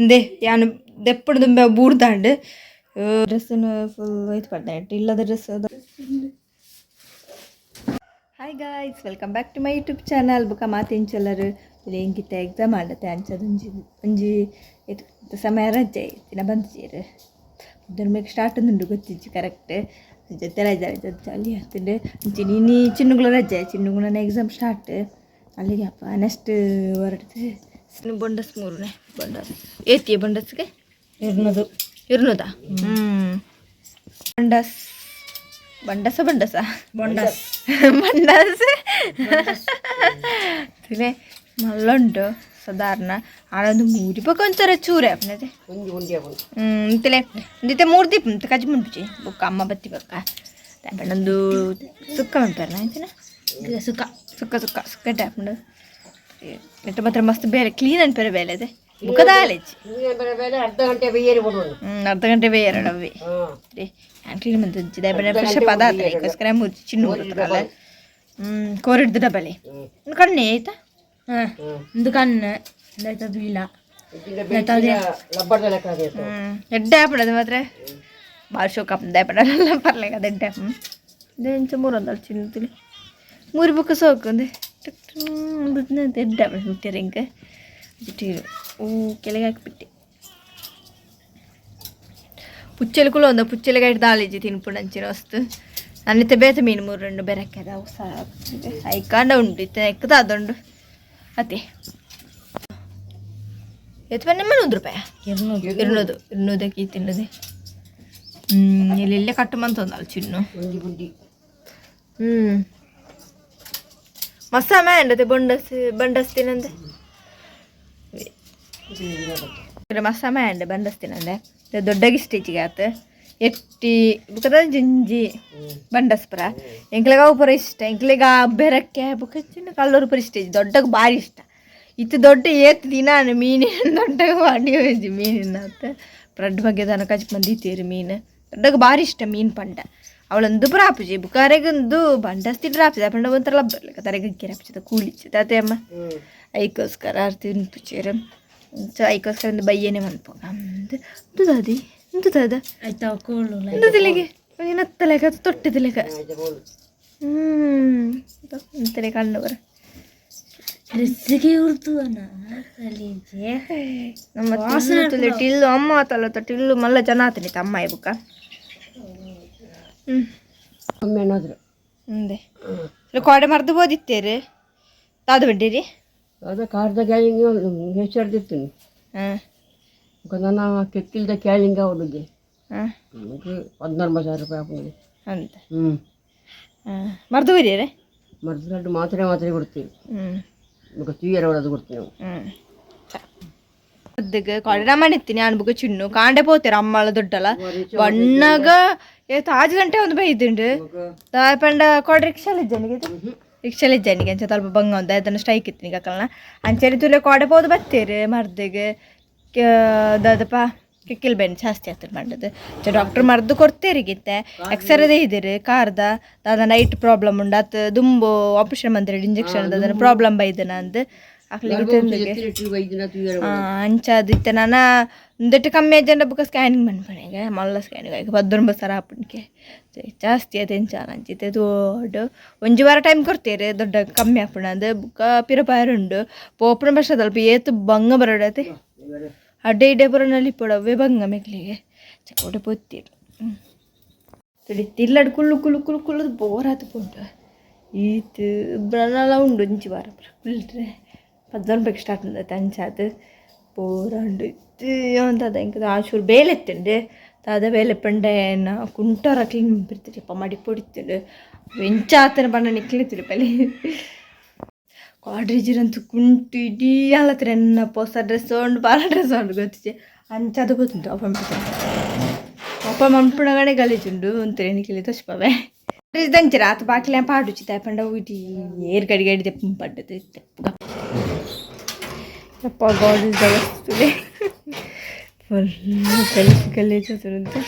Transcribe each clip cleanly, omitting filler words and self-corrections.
ಇಂದೆ ಯಾನು ದೆಪ್ಪಡು ದುಂಬೆ ಬೂರ್ದಾಂಡ್ ಡ್ರೆಸ್ಸನ್ನು ಫುಲ್ ಒಯ್ತು ಪಡ್ದಾಂಡ್ ಇಲ್ಲದ dress. Hi guys, welcome back to my YouTube channel. ಬುಕ್ಕ ಮಾತಿಂಚಲ್ಲರು ಎಂಕಿತ್ತ ಎಕ್ಸಾಮ್ ಆಂಡತೆ, ಅಂಚದ ಒಂಜಿ ಒಂಜಿ ಇತ್ತು ಸಮಯ ರಜೆ ದಿನ ಬಂದಿಜೇರು. ಮೇಕ್ ಸ್ಟಾರ್ಟ್ ಉಂಡು, ಗೊತ್ತಿಜ್ಜಿ ಕರೆಕ್ಟ್. ಜೊತೆ ರಜೆ ರಜೆ ಜಾಲಿ ಆಗ್ತದೆ. ಅಂಚಿನ ಇನಿ ಚಿನ್ನುಗಳ ರಜೆ, ಚಿನ್ನುಗಳ ಎಕ್ಸಾಮ್ ಸ್ಟಾರ್ಟ್ ಅಲ್ಲಿಗೆ ಅಪ್ಪ ನೆಕ್ಸ್ಟ್ ಹೊರಡ್ತು. ಬೊಂಡಸ್ ಮೂರನೇ ಬೊಂಡಸ್ ಏತಿಯ ಬೊಂಡಸ್ಗೆ. ಇರ್ನದು. ಇರ್ನುದಾ? ಬಂಡಸ್ ಬಂಡಸ ಬಂಡಸ. ಬೊಂಡಸ್. ಬಂಡಸ್ ತಿಲೆ ಮಲ್ಲುಂಡು ಸಾಧಾರಣ. ಆಳೊಂದು ಮೂರಿ ಬೊಕ ಒಂಥರ ಚೂರೆ ಅಪ್ಪನದೆ. ತಿಲೆ ಒಂದಿತ್ತೆ ಮೂರು ದೀಪ ಕಜ್ಜಿ ಮುಂಪುಜಿ. ಬೊಕ್ಕ ಅಮ್ಮ ಬತ್ತಿ ಬೊಕ್ಕ ಒಂದು ಸುಕ್ಕ ಮನ್ಪೆರ್ನ ಅಂಚಿನ. ಸುಖ. ಸುಕ್ಕ ಸುಕ್ಕ ಸುಕ್ಕ ಆಪುಂಡು. ನೆಟ್ಟ ಮಾತ್ರ ಮಸ್ತ್ ಬೇಲೆ ಕ್ಲೀನ್ ಅನ್ಪೆರೆ ಬೇಲೆ ಇದೆ. ಬೊಕ್ಕ ದಾಲೇಜಿ. ಅರ್ಧ ಗಂಟೆ ಬೇಯರಿ ಬಿಡೋಣ. ಅರ್ಧ ಗಂಟೆ ಬೇಯರಡವ್ವೆ. ಯಾನ್ ಕ್ಲೀನ್ ಮಂತುಜ್ಜಿ ದಾಯೆ ಫ್ರೆಶ್ ಅಪ್ ಅದಾತ, ಅದಕ್ಕೋಸ್ಕರ ಮುರ್ಜಿ ಚಿನ್ನು ಬರುತ್ತಲ್ಲ. ಕೋರಿಡ್ದು ಡಬಲೆ ಕಣ್ಣೆ ಆಯ್ತಾ. ಹಾಂ, ಒಂದು ಕಣ್ಣು ಇಂದಾಯ್ತದು ಇಲ್ಲ. ಎಡ್ಡೆ ಆಪಡದು ಮಾತ್ರ ಭಾಳ ಶೋಕ್ ಆಪುಂಡು. ದಾಯೆ ಪರ್ಲೇಕ ಅದು ಎಡ್ಡೆ ಆಪುಂಡು. ಇಂಚ ಮೂರೊಂದು ಚಿನ್ನು ತಿಳಿ ಮೂರು ಬುಕ್ಕ ಸೋಕು ಅಂದೆ ಎಡ್ಡೆ ಆಪುಂಡು ಮುಟ್ಟಿರ ಇಂಕ ಓ ಕೆಳಗೆ ಹಾಕಿಬಿಟ್ಟೆ. ಪುಚ್ಚೆಲು ಕುಲ ಒಂದು ಪುಚ್ಚೆಲೆಗೆ ಐಟ್ ದಾಳಿಜಿ ತಿನ್ಪುಂಡು ಅಂಚಿನ ವಸ್ತು. ನನ್ನಿತ್ತೆ ಬೇತೆ ಮೀನು ಮೂರು రెండు ಬೆರಕೆದ ಐಕಾಂಡ ಉಂಡು ಇತ್ತೆ ಎಕ್ಕದ ಅದೊಂಡು ಅತ್ತೆ ಎತ್ತು ಬನ್ನಿ 100 ರೂಪಾಯ. ಇರ್ನದು. ಇರ್ನೂದು ಇರ್ನೂದಕ್ಕೆ ತಿನ್ನದೆ. ಇಲ್ಲೆಲ್ಲೇ ಕಟ್ಟು ಮಂತೊಂದಲ್ಲ ಚಿನ್ನು. ಮಸ್ತ್ ಅಂಡತೆ ಬೊಂಡಸ್ ಬಂಡಸ್ ತಿನ್ನಂದೆ ಮಸ್ತ್ ಅಂಡೆ ಬಂಡಸ್ ತಿನ್ನಂದೆ. ದೊಡ್ಡಗಿ ಸ್ಟೇಜಿಗೆ ಆತ ಎಟ್ಟಿ ಬುಕ್ಕದ ಜಿಂಜಿ ಬಂಡಸ್ ಪರ ಎಂಕ್ಲೆಗ ಅವು ಪೂರ ಇಷ್ಟ. ಎಂಕ್ಲೆಗ ಬೆರಕ್ಕೆ ಬುಕ್ಕ ಚಿನ್ನ ಕಲ್ಲೂರು ಪೂರ ಇಷ್ಟ. ದೊಡ್ಡಗೆ ಭಾರಿ ಇಷ್ಟ ಇತ್ತು. ದೊಡ್ಡ ಏತ್ ದಿನ ಮೀನಿನ ದೊಡ್ಡಗೆ ಮಾಡಿ ಹೋಯ್ತು ಮೀನಿನ ಆತ ಬ್ರೆಡ್ ಬಗ್ಗೆ ದನ ಕಚ್ ಮಂದಿ ಮೀನು. ದೊಡ್ಡಗೆ ಭಾರಿ ಇಷ್ಟ ಮೀನು ಪಂಡ. ಅವಳೊಂದು ಪೂರ ಆಪುಜಿ ಬುಕಾರೆಗೊಂದು ಬಂಡಸ್ ತಿಂಡ್ರೆ ಆಪುಜಿ ಪಂಡ ಒಂಥರ ಲಬ್ಬರ್ಲೆಕ್ಕ ತರೆಗೆ ಆಪುಜಿ ಕೂಲಿಚ್ಚು ತಾತೆ ಅಮ್ಮ ಐಕೋಸ್ಕರ ತಿನ್ಪುಚೇರು. ಐಕೋಸ್ಕರ ಒಂದು ಬಯ್ಯನೆ ಮನ್ಪುಗ ಅಂದ್ ದಾದಿ ಇಂದು ದಾದ. ಆಯ್ತಾ ಕೋಳು. ಇಂದು ತಿಲಿಗೆ ನತ್ತಲೆಕ ತೊಟ್ಟೆ ತಿಲೆಕ ತಲೆ ಕಣ್ಣು ಬರ. ಡ್ರೆಸ್ಸಿಗೆ ಉರ್ದು ಕಲೀಜೆ. ನಮ್ಮ ತಿನ್ನು ಟಿಲ್ಲು ಅಮ್ಮ ಆತಲ್ಲ ಟಿಲ್ಲು ಮಲ್ಲ ಜನ ಆತನಿ ತಮ್ಮ ಬುಕ್ಕ. ಅಂದೆ ಕೋಡೆ ಮರ್ದು ಬೋದಿತ್ತೇರು ತಾದು ಬಿಡ್ಡಿರಿ. ಅದ ಕಾರ್ದ ಕ್ಯಾಲಿಂಗ್ ಹೆಸರ್ದಿತ್ತು. ಹಾಂ. ನನ್ನ ಕೆತ್ತಿಲ್ದ ಕ್ಯಾಲಿಂಗ್ ಹುಡುಗಿ. ಹಾಂ. 16,000 ರೂಪಾಯಿ ಹಾಕೊಂಡು. ಅಂತ. ಹ್ಞೂ. ಹಾಂ, ಮರ್ದು ಬರೀರೆ. ಮದ್ದು ಮಾತ್ರೆ ಮಾತ್ರೆ ಕೊಡ್ತೀವಿ. ಹ್ಞೂ. ತೀಯರ ಒಳದು ಕೊಡ್ತೀವಿ ನಾವು. ಹ್ಞೂ, ಮದ್ದಿಗೆ ಕೊಡ ಮನೆತ್ತೀನಿ ಅನ್ಬುಗ ಚಿನ್ನು ಕಾಂಡೆ ಪೋತೇರು ಅಮ್ಮಳ ದೊಡ್ಡಲ್ಲ ಬಣ್ಣಗ ಏತ್ ಆಜ್ ಗಂಟೆ ಒಂದು ಬೈದುಂಡು ಪಂಡ ಕೊಡ ರಿಕ್ಷಾಲ್ ಇಜ್ಜನಿಗೆ ರಿಕ್ಷಾಲ್ ಇಜ್ಜನಿಗೆ ಅಂಚ ಸ್ವಲ್ಪ ಬಂಗ ಒಂದು ಅದನ್ನು ಸ್ಟ್ರೈಕ್ ಇತ್ತು ಈಗ. ಅಂಚೆರಿ ತುಲೆ ಕೋಡೆ ಪೋದು ಬತ್ತೇರು ಮರ್ದಿಗೆ. ದಾದಪ್ಪ ಕಿಕ್ಕಿಲ್ ಬೆನ್ ಜಾಸ್ತಿ ಆಗ್ತದೆ ಮಂಡದು. ಡಾಕ್ಟರ್ ಮದ್ದು ಕೊಡ್ತೇರಿಗಿತ್ತೆ, ಎಕ್ಸರದೇ ಇದ್ದೀರಿ ಕಾರ್ದ ದಾದ ನೈಟ್ ಪ್ರಾಬ್ಲಮ್ ಉಂಡು ಅತ್ ದುಂಬು ಆಪರೇಷನ್ ಮಂತ್ರಿ ಇಂಜೆಕ್ಷನ್ ಅದನ್ನ ಪ್ರಾಬ್ಲಮ್ ಬೈದನ ಅಂದ್ ಅಕ್ಲಿಗೆ ತಂದಿಗೆ. ಅಂಚ ಅದು ಇತ್ತೆ ನಾನ ಒಂದೆಟ್ಟು ಕಮ್ಮಿ ಅಜ್ಜಂಡ ಬುಕ್ಕ ಸ್ಕ್ಯಾನಿಂಗ್ ಮನ್ಪಣೆಗೆ ಮಲ್ಲ ಸ್ಕ್ಯಾನಿಂಗ್ ಆಯ್ಕೆ 19 ಸಾವಿರ ಆಪುಣಿಕೆ ಜಾಸ್ತಿ ಆಯ್ತು ಎಂಚ ಅಂಚಿತ್ತೆ ದೊಡ್ಡ ಒಂಜಿ ವಾರ ಟೈಮ್ ಕೊಡ್ತೇರೆ ದೊಡ್ಡ ಕಮ್ಮಿ ಆಪುಣ ಅಂದ್ ಬುಕ್ಕ ಪಿರ ಉಂಡು ಪೋಪುನ ಬಸ್ ಅಲ್ಪ ಏತ್ ಬಂಗ ಬರಡತೆ ಅಡ್ಡೆ ಇಡ್ಡೆ ಪೂರ ನಲಿಪೊಡು ಅವೇ ಬಂಗ ಮೆಕ್ಲಿಗೆ ಚಕೋಟೆ ಪೊತ್ತೀರು ತಿಲ್ಲಡ್ ಕುಳ್ಳು ಕುಳ್ಳು ಕುಳ್ಳು ಕುಳ್ಳು ಬೋರ್ ಆತು ಪುಂಡು. ಈತ್ ಬ್ರನಲ ಉಂಡು ಒಂಜಿ ವಾರ ಪೂರ ಕುಲ್ಟ್ರೆ 14 ರೂಪಾಯಿಗೆ ಸ್ಟಾರ್ಟ್ ಉಂಡತೆ. ಅಂಚಾದ್ ಪೂರ ಉಂಡು ಇತ್ತು ಅಂತದ ಎಂಕ್ ಆಚೂರು ಬೇಲೆ ಎತ್ತುಂಡು ದಾದ ಬೇಲೆ ಪಂಡೆ ಕುಂಟರ ಕ್ಲೀನ್ ಬಿಡ್ತೀರಿಪ್ಪ ಮಡಿ ಪೊಡಿತ್ತುಂಡು ಎಂಚ ಆತನ ಪಂಡ ನಿಕ್ಲಿತ್ತಿರು ಪಲಿ ಕಾಡ್ರಿಜಿರಂತೂ ಕುಂಟು ಇಡೀ ಅಲ್ಲತ್ರ ಎನ್ನ ಪೊಸ ಡ್ರೆಸ್ ಉಂಡು ಬಾಲ ಡ್ರೆಸ್ ಉಂಡು ಗೊತ್ತಿಜೆ ಅಂಚ ಅದು ಗೊತ್ತುಂಟು. ಓಪನ್ ಓಪನ್ ಮನ್ಪುಣಗಡೆ ಗಲೀಜುಂಡು ಒಂಥರ ನಿಕ್ಲಿ ತೋಚ್ಪವೆ ದಂಚಿರ ಆತ ಬಾಕಿಲೆ ಪಾಡುಚಿ ಪಂಡ ಇಡೀ ಏರ್ ಗಡಿ ಗಡಿ ತೆಪ್ಪು ಪಡ್ಡದು ತೆಪ್ಪುಗ. ಯಪ್ಪ god is the today. Full ಗಲೀಜು ಗಲೀಜು ಆತುಂಡು.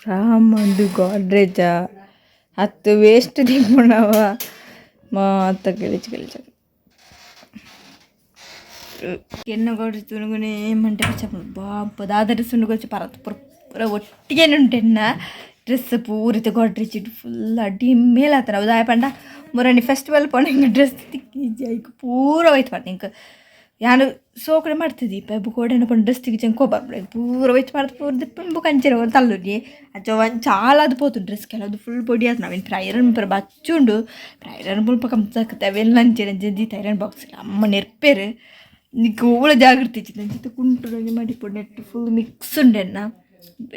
ರಾಮಂದು ಗಾಡ್ರೇಜ ಹತ್ತು ವೇಸ್ಟ್ ದಿಪ್ಪುನವ ಮಾತ ಗಲೀಜು ಗಲೀಜು. ಎನ್ನ ಗೋಡ್ರಿ ತುನುಗುನೇ ಮಂಟೆ ಪಚ್ಚ ಬಾಪ ದಾದರ ಸುಣ್ಣು ಪರತ್ ಪೂರ ಪೂರ ಒಟ್ಟಿಗೆ ಉಂಟು ಎನ್ನ ಡ್ರೆಸ್ ಪೂರಿತ ಗೊಡ್ರಿ ಚಿಟ್ಟು ಫುಲ್ ಅಡ್ಡಿ ಮೇಲೆ ಆತನ ದಾಯ ಪಂಡ ಮುರಣಿ ಫೆಸ್ಟಿವಲ್ ಪೋಣ ಡ್ರೆಸ್ ತಿಕ್ಕಿ ಐಕ್ ಪೂರ ಹೋಯ್ತು ಪಂಡ ಇಂಕ್ ಯಾನು ಸೋಕಡೆ ಮಾಡ್ತಿದ್ದಿ ಬೋಡೆನ ಪಂಡ ಡ್ರೆಸ್ ತಿಕ್ಕಿ ಕೋಪ ಪೂರ ಹೋಯ್ತು ಮಾಡ್ತು ಪೂರ ದಿಪ್ಪನ್ ಬುಕ್ ಅಂಚೆ ತಲ್ಲುನಿ ಅಂಚ ಒಂಚ್ చాలా ಅದು ಪೋತು ಡ್ರೆಸ್ ಕೆಲವು ಫುಲ್ ಪೊಡಿ ಆತು ನಾವೇನು ಪ್ರೈರನ್ ಪೂರ ಬಚ್ಚುಂಡು ಪ್ರೈರನ್ ಮುಲ್ಪ ಕಮ್ತಾಕತ್ತೆ ಅವೆಲ್ಲ ಅಂಚೆ ಅಂಚೆ ದೀತ ಐರನ್ ಬಾಕ್ಸ್ ಅಮ್ಮ ನೆರ್ಪೇರು ನಿಕ್ ಓಲ ಜಾಗೃತಿ ಇಚ್ಚಿದೆ ಅಂಚಿತ್ತ ಕುಂಟು ಮಡಿಪು ನೆಟ್ ಫುಲ್ ಮಿಕ್ಸ್ ಉಂಡೆನ್ನ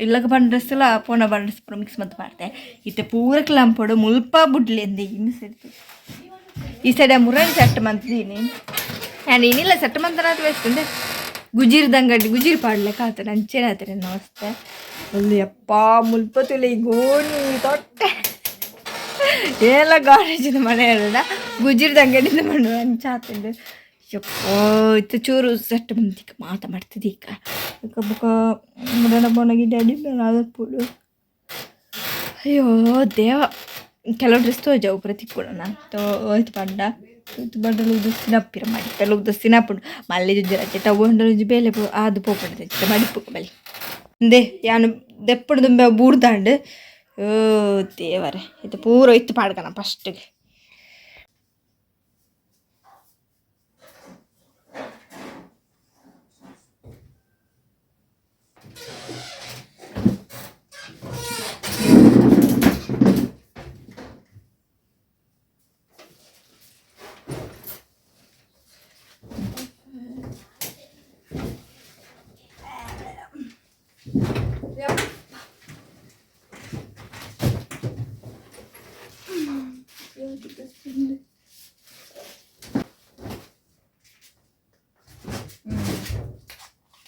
ಇಲ್ಲಗ ಬಣ್ಣ ಡ್ರೆಸ್ ಎಲ್ಲ ಪೋಣ ಬಣ್ಣ ಡ್ರೆಸ್ ಪೂರ ಮಿಕ್ಸ್ ಮತ್ತೆ ಮಾಡ್ತೆ ಇತ್ತೆ ಪೂರ ಕ್ಲಾಂಪೊಡು ಮುಲ್ಪ ಬುಡ್ಲಿ ಅಂದೆ ಇನ್ನು ಸೈಡ್ ಈ ಸೈಡ್ ಮುರಣಿ ಸೆಟ್ ಮಂತಿದ್ದೀನಿ ಆ್ಯಂಡ್ ಏನಿಲ್ಲ ಸೆಟ್ ಮಂತನಾಥ ವೇಸ್ಟ್ ಉಂಡೆ ಗುಜಿರ್ ದಂಗಡಿ ಗುಜಿರ್ ಪಾಡ್ಲೆಕ್ಕ ಆತನ ಅಂಚೆನೆ ಆತನೆ ನಮಸ್ತೆ ಅಲ್ಲಿ ಅಪ್ಪ ಮುಲ್ಪ ತುಲೆ ಗೋಣಿ ತೊಟ್ಟೆ ಏಲ ಗಾರೇಜಿನ ಮನೆ ಹೇಳೋಣ ಗುಜಿರ್ ದಂಗಡಿಂದ ಮಣ್ಣು ಅಂಚ ಆತಂಡು ಯಪ್ಪೋ ಇತ್ತು ಚೂರು ಸೆಟ್ ಬಂದಿಕ್ಕ ಮಾತ ಮಾಡ್ತಿದ್ದೀಕ ಬೊಕ ಬೊಕ ಮುರಣ ಬೋನಗಿ ಡ್ಯಾಡಿ ಪುಡು ಅಯ್ಯೋ ದೇವ ಕೆಲವು ಡ್ರೆಸ್ ತೋಜವು ಪ್ರತಿ ಕೂಡ ತೋಯ್ತು ಪಂಡ ತೋಯ್ತು ಬಂಡಲು ಉದಸ್ತಿನ ಅಪ್ಪಿರ ಮಡಿಪೆಲ್ಲ ಉದಸ್ತಿನ ಅಪ್ಪುಂಡು ಮಲ್ಲೆ ಜುಜ್ಜರ ಚೆಟ್ಟ ಒಂಡಲು ಬೇಲೆ ಪೋ ಅದು ಪೋಪುಂಡು ಚೆಟ್ಟ ಮಡಿಪು ಬಲಿ ಇಂದೆ ಯಾನು ದೆಪ್ಪಡು ದುಂಬೆ ಬೂರ್ದಾಂಡು ಓ ದೇವರೇ ಇದು ಪೂರ ಇತ್ತು ಪಾಡ್ಕನ ಫಸ್ಟಿಗೆ.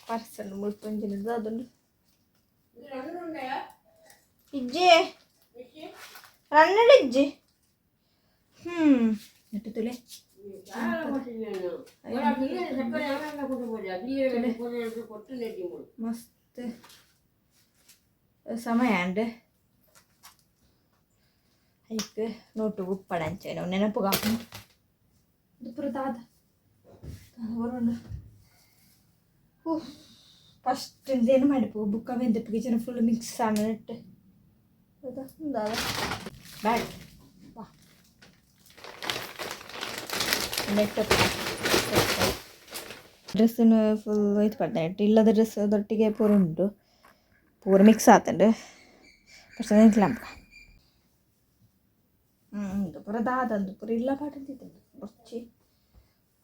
ಪರ್ಸನ್ ಮುಲ್ಪ ಒಂಜಿನ ದಾದುಂಡು ಇಜ್ಜಿ ರನ್ನಡ ಇಜ್ಜಿ ನೆಟ್ಟು ತುಲೆ ಮಸ್ತ್ ಸಮಯ ಅಂಡ್ ಐಕ್ ನೋಟು ಉಪ್ಪಡ ಅಂಚೆ ನೆನಪುಗ ಪೂರ ದಾದ ಬರೋಣ. ಫಸ್ಟ್ ಏನು ಮಾಡಿಪು ಬುಕ್ಕ ಬೆಂದಪ್ಪಗೆ ಜನ ಫುಲ್ ಮಿಕ್ಸ್ ಆಮೇಲೆ ದಾದ ಬ್ಯಾಡ್ ವಾ ನೆಟ್ ಡ್ರೆಸ್ಸನ್ನು ಫುಲ್ ಇದು ಪಡ್ದೆ ನೆಟ್ ಇಲ್ಲದ ಡ್ರೆಸ್ ದೊಟ್ಟಿಗೆ ಪೂರ ಉಂಟು ಪೂರ ಮಿಕ್ಸ್ ಆತಂಡು ಫಸ್ಟ್ ನೆಟ್ಲಂಪ ಹ್ಞೂ ಪೂರ ದಾದಂದು ಪೂರ ಇಲ್ಲ ಪಾಟಂತಿತ್ತು ಬೊರ್ಚಿ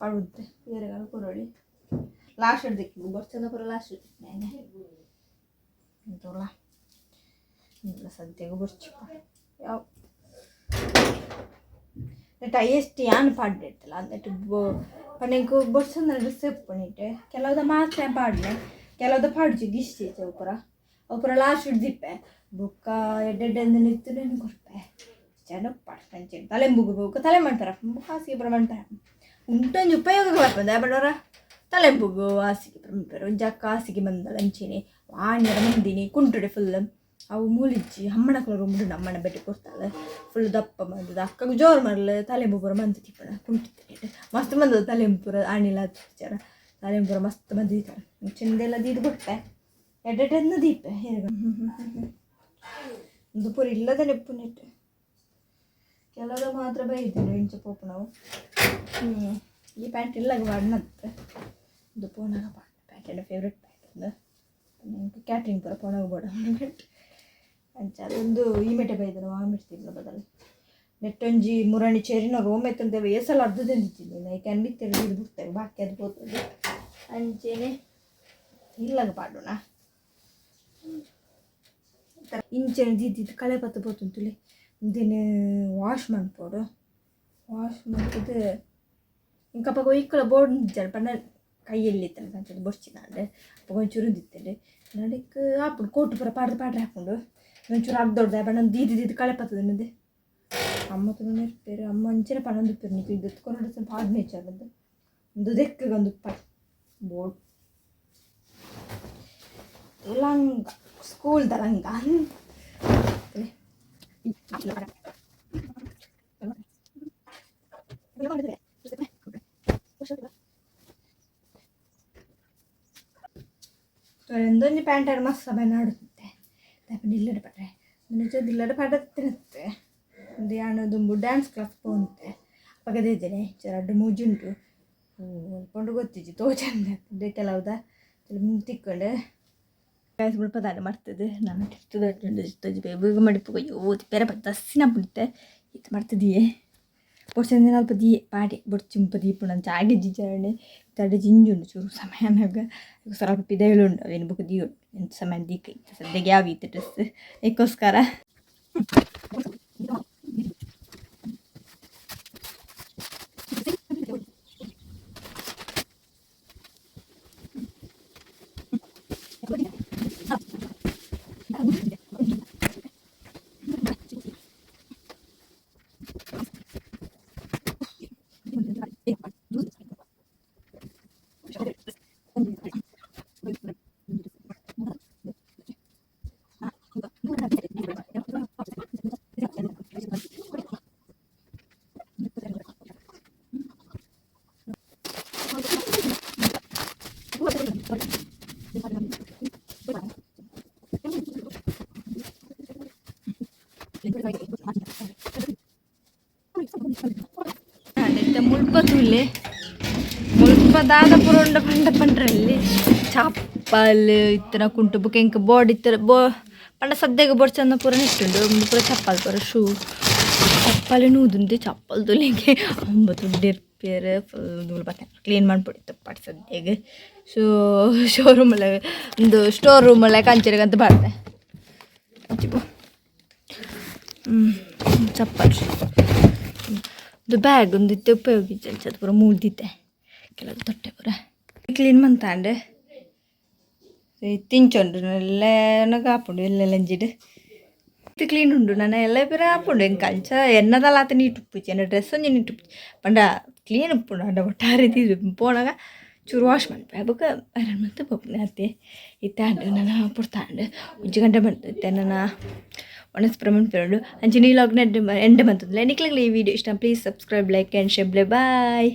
ಪಡುತ್ತೆ ಬೇರೆ ಕೊರೊಳಿ ಲಾಸ್ಟ್ ಹಿಡ್ದಿಕ್ಕಿ ಬೊರ್ಚಂದ ಪೂರ ಲಾಸ್ಟ್ ಇಂತಲ್ಲ ಇಲ್ಲ ಸದ್ಯಕ್ಕೆ ಬೊರ್ಚಿ ಯಾವ ನೆಟ್ ಎಷ್ಟು ಯಾನ್ ಪಾಡ್ದಿತ್ತಲ್ಲ ನೆಟ್ ಪಂಡ ಬೊರ್ಚಂದ ಡ್ರೆಸ್ ಪಣಿಟ್ಟೆ ಕೆಲವುದ ಮಾತ್ರ ಪಾಡ್ಲೆ ಕೆಲವುದ ಪಾಡ್ಜಿ ಗಿಷ್ಟಿ ಪೂರ ಅವು ಪೂರ ಲಾಸ್ಟ್ ಹಿಡ್ದಿಪ್ಪೆ ಬೊಕ್ಕ ಎಡ್ಡೆಡ್ಡೆ ನಿತ್ತು నేను ಕೊರ್ಪೆ ಜನ ಪಾಡ್ತಂಚೆ ತಲೆ ಬುಗ್ಗು ತಲೆ ಮಾಡ್ತಾರ ಹಾಸಿಗೆ ಪೂರ ಮಾಡ್ತಾರೆ ಉಂಟೊಂಜಿ ಉಪಯೋಗ ಬರ್ಪಂದೆ ಬಡವರ ತಲೆಂಬುಗು ಹಾಸಿಗೆ ಪರ ಒಂಜಿ ಅಕ್ಕ ಹಾಸಿಗೆ ಬಂದಳ ಅಂಚೆನೆ ವಾಣಿಯರ ಮಂದಿನಿ ಕುಂಟುಡೆ ಫುಲ್ ಅವು ಮೂಲಿಜ್ಜಿ ಅಮ್ಮನ ಕಲರ್ ಉಂಡು ಅಮ್ಮನ ಬೆಟ್ಟ ಕೊಡ್ತಾಳೆ ಫುಲ್ ದಪ್ಪ ಬಂದದ ಅಕ್ಕಗೆ ಜೋರು ಮರಲು ತಲೆಂಬು ಪೂರ ಮಂತು ತಿಪ್ಪಣ ಕುಂಟಿತ್ತು ಮಸ್ತ್ ಬಂದದ ತಲೆಂಬು ಪೂರ ಅಣಿಲ ಜನ ತಲೆಂಬು ಪೂರ ಮಸ್ತ್ ಬಂದಿದ್ದಾರೆ ಚೆಂದೆಲ್ಲ ದೀದು ಕೊಟ್ಟೆ ಎಡ್ಡೆಡ್ಡೆಂದು ದೀಪ ಒಂದು ಪೂರ ಇಲ್ಲದ ನೆಪ್ಪು ನೆಟ್ಟು ಕೆಲವು ಮಾತ್ರ ಬೈದಿರು ಇಂಚ ಪೋಪು ನಾವು. ಈ ಪ್ಯಾಂಟ್ ಇಲ್ಲ ಬಣ್ಣತ್ತೆ ಇದು ಪೋನಾಗ ಪಾಂಡ್ ಪ್ಯಾಂಟ್ ಎಲ್ಲ ಫೇವ್ರೆಟ್ ಪ್ಯಾಂಟ್ ಒಂದು ನಿಂಗೆ ಕ್ಯಾಟ್ರಿಂಗ್ ಪೂರ ಪೋನಾಗ ಬೋಡ ಅಂಚ ಅದೊಂದು ಈ ಮೆಟೆ ಬೈದನು ಆ ಮೆಟ್ತಿದ್ನ ಬದಲು ನೆಟ್ಟೊಂಜಿ ಮುರಣಿ ಚೆರಿನ ರೋಮ್ ಎತ್ತಂದೇವೆ ಏಸಲ ಅರ್ಧದಿಂದಿದ್ದೀನಿ ಐಕೆ ಅನ್ಬಿತ್ತೆರಡು ಇದು ಬಿಡ್ತೇವೆ ಬಾಕಿ ಅದು ಪೋತದೆ ಅಂಚೆನೆ ಇಲ್ಲಾಗ ಪಾಡೋಣ ಇಂಚೆನೆ ದಿದ್ದಿದ್ದು ಕಳೆ ಪತ್ತು ಪೋತುಂತುಲೆ ದಿನ ವಾಶ್ ಮನ್ಪೋಡು ವಾಶ್ ಮಲ್ತದು ಇಂಕಪ್ಪ ಒಯ್ಕಲ ಬೋರ್ಡ್ ನಿಜ್ಜಾರ ಪಂಡ ಕೈಯಲ್ಲಿ ಇತ್ತಲ್ಲ ಅಂಚದ ಬೊರ್ಚಿನಾಂಡ್ ಅಪ್ಪಗ ಒಂಚೂರು ಉಂದಿತ್ತಂಡು ನಡಿಕ್ ಆಪುಂಡು ಕೋಟು ಪೂರ ಪಾಡ್ದು ಪಾಡ್ರೆ ಹಾಕೊಂಡು ಒಂಚೂರು ಅರ್ಧ ದೊಡ್ಡ ಬಣ್ಣ ದೀದಿ ದೀದಿ ಕಳೆ ಪತ್ತದ ಅಮ್ಮ ತುಳು ನೆರ್ಪೇರು ಅಮ್ಮ ಅಂಚನೆ ಪನೊಂದು ಉಪ್ಪೇರು ನಿಕ್ಲು ದೆತ್ಕೊಂಡು ಸ್ವಲ್ಪ ಪಾಡ್ ನೇಚರ್ ಬಂದು ಒಂದು ದೆಕ್ಕಗೆ ಒಂದು ಉಪ್ಪ ಬೋರ್ಡ್ ಲಂಗ ಸ್ಕೂಲ್ದ ಲಂಗ. ಒಂದೊಂಜಿ ಪ್ಯಾಂಟ್ ಮಸ್ತ್ ಸಮಯ ನಾಡುತ್ತೆ. ದಾಯೆ ಇಲ್ಲಡೆ ಪಟ್ರೆ ನಿಜ ಇಲ್ಲಡೆ ಪಡ ತಿನ್ನುತ್ತೆ. ಒಂದು ಯಾನ್ ದುಂಬು ಡ್ಯಾನ್ಸ್ ಕ್ಲಾಸ್ ಪೋಂತೆ ಅಪಗದ ಇದ್ದೇನೆ ರಡ್ಡ್ ಮೂಜಿ ಉಂಟು. ಅಲ್ಪುಂಡು ಗೊತ್ತಿಜ್ಜಿ ತೋಜಂದೆ ಕೆಲವುದ ತಿಕ್ಕೊಂಡು ಗ್ಯಾಸ್ ಮುಲ್ಪ ಮರ್ತದೆ ನಾನು ತಿರ್ತದೆ. ಬೇಗ ಮಡಿಪು ಓದಿ ಪೆರ ದಸ್ಸಿನ ಪುಂಟೆ ಇತ್ತು ಮರ್ತದಿಯೇ. ಬೊಡ್ಚಂದಿನ ಅಲ್ಪ ದಿಯೆ ಪಾಡಿ ಬೊಡ್ಚಿ ಮುಲ್ಪ ದೀಪುಂಡು ಅಂಚ ಆಗೆ ಜಿಜ್ಜಾಂಡ್ ತಡೆ ಜಿಂಜುಂಡು ಚೂರು ಸಮಯ ಆನಗ ಸ್ವಲ್ಪ ಪಿದಯಿಲು ಉಂಡು ಅವೇನು ಬೊಕ ದೀವೊಡು ಎಂತ ಸಮಯ ದೀಕ ಇತ್ತೆ ಸದ್ಯಗೆ ಯಾವ ಇತ್ತು ಡ್ರೆಸ್ ಐಕ್ಕೋಸ್ಕರ. ಇತ್ತೆ ಮುಲ್ಪ ತೂಲೆ, ಮುಲ್ಪ ದಾದ ಪೂರ ಉಂಡು ಪಂಡ ಪಂಡ್ರಲ್ಲಿ ಚಪ್ಪಲ್ ಇತ್ತನ ಕುಂಟು ಬೊಕ ಎಂಕ್ ಬೋರ್ಡ್ ಇತ್ತರ ಬೋ ಪಂಡ ಸದ್ಯಗ್ ಬೊಡ್ಚಂದ ಪೂರ ನೆಟ್ಟುಂಡು. ಉಂದು ಪೂರ ಚಪ್ಪಲ್, ಪೂರ ಶೂ ಚಪ್ಪಲ್ ನೂದುಂದು ಚಪ್ಪಲ್ ತೂಲೆಗೆ ಒಂಬತ್ತು ದುಡ್ಡು ಫುಲ್ ಬತ್ತೆ ಕ್ಲೀನ್ ಮನ್ಪೊಡಿತ್ತು ಪಟ್ ಸದ್ಯಗ್. ಸೊ ಶೋರೂಮ್ ಒಂದು ಸ್ಟೋರ್ ರೂಮ್ ಎಲ್ಲ ಕಂಚರಿಗೆ ಅಂತ ಬಾರ್ದೆ. ಚಪ್ಪಲ್ ಒಂದು ಬ್ಯಾಗ್ ಒಂದು ಇತ್ತೆ ಉಪಯೋಗ ಇಜ್ಜಿ, ಅದು ಪೂರ ಮೂಲ್ದಿತ್ತೆ ಕೆಲವು ತೊಟ್ಟೆ ಪೂರ ಕ್ಲೀನ್ ಮಂತಾಂಡ್. ತಿಂಚೊಂಡು ಎಲ್ಲನಗ ಆಪುಂಡು ಎಲ್ಲೆಲ್ಲ ಅಂಜಿಡ್ ಇತ್ತೆ ಕ್ಲೀನ್ ಉಂಡು. ನನ ಎಲ್ಲ ಪೂರ ಆಪುಂಡು. ಎಂಕ್ ಅಂಚ ಎನ್ನದಲ ಆತ ನೀಟ್ ಉಪ್ಪುಜಿ, ಎನ್ನ ಡ್ರೆಸ್ ಒಂಜಿ ನೀಟ್ ಉಪ್ಪುಜಿ. ಪಂಡ ಕ್ಲೀನ್ ಉಪ್ಪುಂಡು, ಅಂಡ ಒಟ್ಟಾರೆ ಪೋನಗ ಚೂರು ವಾಶ್ ಮನ್ಪೆ ಬೊಕ ಐರನ್ ಮಂತ್ ಪೋಪುನೆ ಅತ್ತೆ. ಇತ್ತೆ ಆಂಡ್ ನನ ಪೊರ್ತಾಂಡ್, ಒಂಜಿ ಗಂಟೆ ಬಂತು. ಇತ್ತೆ ನನ ಒಣಸ್ ಪೂರ ಮನ್ಪುಂಡು. ಅಂಚನೆ ಈ ವ್ಲಾಗ್ನ ಎಡ್ಡೆ ಎಂಡ್ ಮಂತೊಂದುಲ್ಲೆ. ನಿಕ್ಲೆಗ್ಲ ಈ ವಿಡಿಯೋ ಇಷ್ಟ please subscribe, like and share. Bye.